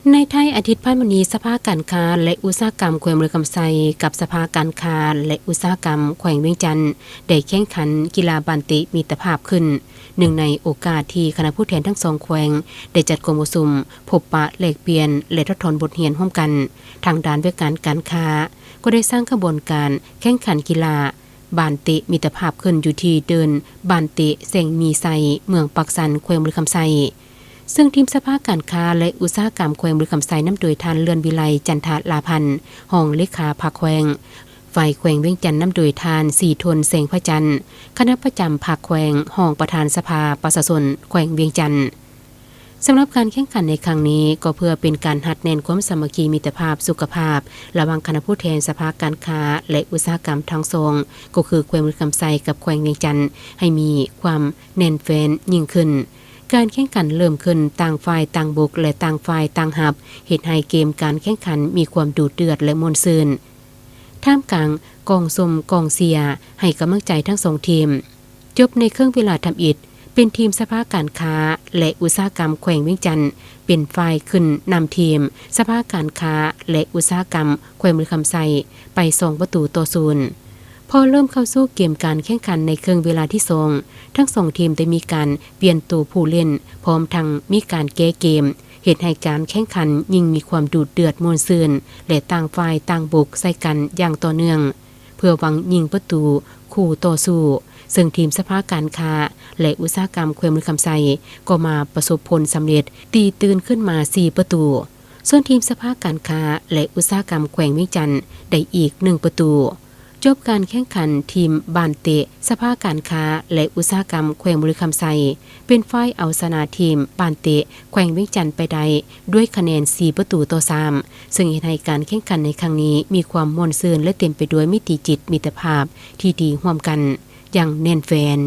ໃນທ້າຍອາທິດຜ່ານມານີ້, ສະພາການຄ້າ ແລະ ອຸດສາຫະກຳແຂວງບໍລິຄຳໄຊ ກັບສະພາການຄ້າ ແລະ ອຸດສາຫະກຳແຂວງວຽງຈັນ ໄດ້ແຂ່ງຂັນກິລາບານເຕະມິດຕະພາບຂຶ້ນ. ເນື່ອງໃນໂອກາດທີ່ຄະນະຜູ້ແທນທັງສອງແຂວງ ໄດ້ຈັດກອງປະຊຸມພົບປະແລກປ່ຽນ ແລະ ຖອດຖອນບົດຮຽນຮ່ວມກັນ ທາງດ້ານວຽກງານການຄ້າ ກໍໄດ້ສ້າງຂະບວນການແຂ່ງຂັນກິລາ ບານເຕະມິດຕະພາບຂຶ້ນຢູ່ທີ່ເດີ່ນບານເຕະແສງມີໄຊ ເມືອງປາກຊັນ ແຂວງບໍລິຄຳໄຊ. ເຊິ່ງທີມສະພາການຄ້າ ແລະ ອຸດສາຫະກຳແຂວງບໍລິຄຳໄຊ ນຳໂດຍທ່ານ ເລື່ອນວິໄລ ຈັນທະລາພັນ ຮອງເລຂາພັກແຂວງ, ຝ່າຍແຂວງວຽງຈັນ ນຳໂດຍທ່ານ ສີທົນ ແສງພະຈັນ ຄະນະປະຈຳພັກແຂວງ, ຮອງປະທານສະພາປະຊາຊົນແຂວງວຽງຈັນ. ສຳລັບການແຂ່ງຂັນໃນຄັ້ງນີ້ ກໍເພື່ອເປັນການຮັດແໜ້ນຄວາມສາມັກຄີມິດຕະພາບສຸຂະພາບ ລະຫວ່າງຄະນະຜູ້ແທນສະພາການຄ້າ ແລະ ອຸດສາຫະກຳທັງສອງ ກໍຄືແຂວງບໍລິຄຳໄຊກັບແຂວງວຽງຈັນ ໃຫ້ມີຄວາມແໜ້ນແຟ້ນຍິ່ງຂຶ້ນ. ການແຂ່ງຂັນເລີ່ມຂຶ້ນ, ຕ່າງຝ່າຍຕ່າງບຸກ ແລະ ຕ່າງຝ່າຍຕ່າງຮັບ ເຮັດໃຫ້ເກມການແຂ່ງຂັນມີຄວາມດຸເດືອດ ແລະ ມ່ວນຊື່ນ ທ່າມກາງກອງຊົມກອງເຊຍໃຫ້ກຳລັງໃຈທັງສອງທີມ. ຈົບໃນເຄິ່ງເວລາທຳອິດ, ເປັນທີມສະພາການຄ້າ ແລະ ອຸດສາຫະກຳແຂວງວຽງຈັນ ເປັນຝ່າຍຂຶ້ນນຳທີມສະພາການຄ້າ ແລະ ອຸດສາຫະກຳແຂວງບໍລິຄຳໄຊໄປສອງປະຕູຕໍ່ສູນ. ພໍເລີ່ມເຂົ້າສູ່ເກມການແຂ່ງຂັນໃນເຄິ່ງເວລາທີສອງ, ທັງສອງທີມໄດ້ມີການປ່ຽນໂຕຜູ້ຫຼິ້ນ ພ້ອມທັງມີການແກ້ເກມ, ເຮັດໃຫ້ການແຂ່ງຂັນຍິ່ງມີຄວາມດຸເດືອດມ່ວນຊື່ນ ແລະ ຕ່າງຝ່າຍຕ່າງບຸກໃສ່ກັນຢ່າງຕໍ່ເນື່ອງ ເພື່ອຫວັງຍິງປະຕູຄູ່ຕໍ່ສູ້, ເຊິ່ງທີມສະພາການຄ້າ ແລະ ອຸດສາຫະກຳແຂວງບໍລິຄຳໄຊ ກໍມາປະສົບຜົນສຳເລັດ, ຕີຕື່ນຂຶ້ນມາສີ່ປະຕູ, ສ່ວນທີມສະພາການຄ້າ ແລະ ອຸດສາຫະກຳແຂວງວຽງຈັນ ໄດ້ອີກໜຶ່ງປະຕູ. ຈົບການແຂ່ງຂັນ, ທີມບານເຕະສະພາການຄ້າ ແລະ ອຸດສາຫະກຳແຂວງບໍລິຄຳໄຊ ເປັນຝ່າຍເອົາຊະນະທີມບານເຕະແຂວງວຽງຈັນໄປໄດ້ດ້ວຍຄະແນນສີ່ປະຕູຕໍ່ສາມ, ເຊິ່ງເຮັດໃຫ້ການແຂ່ງຂັນໃນຄັ້ງນີ້ມີຄວາມມ່ວນຊື່ນ ແລະ ເຕັມໄປດ້ວຍມິຕິຈິດມິດຕະພາບທີ່ດີຮ່ວມກັນຢ່າງແໜ້ນແຟ້ນ.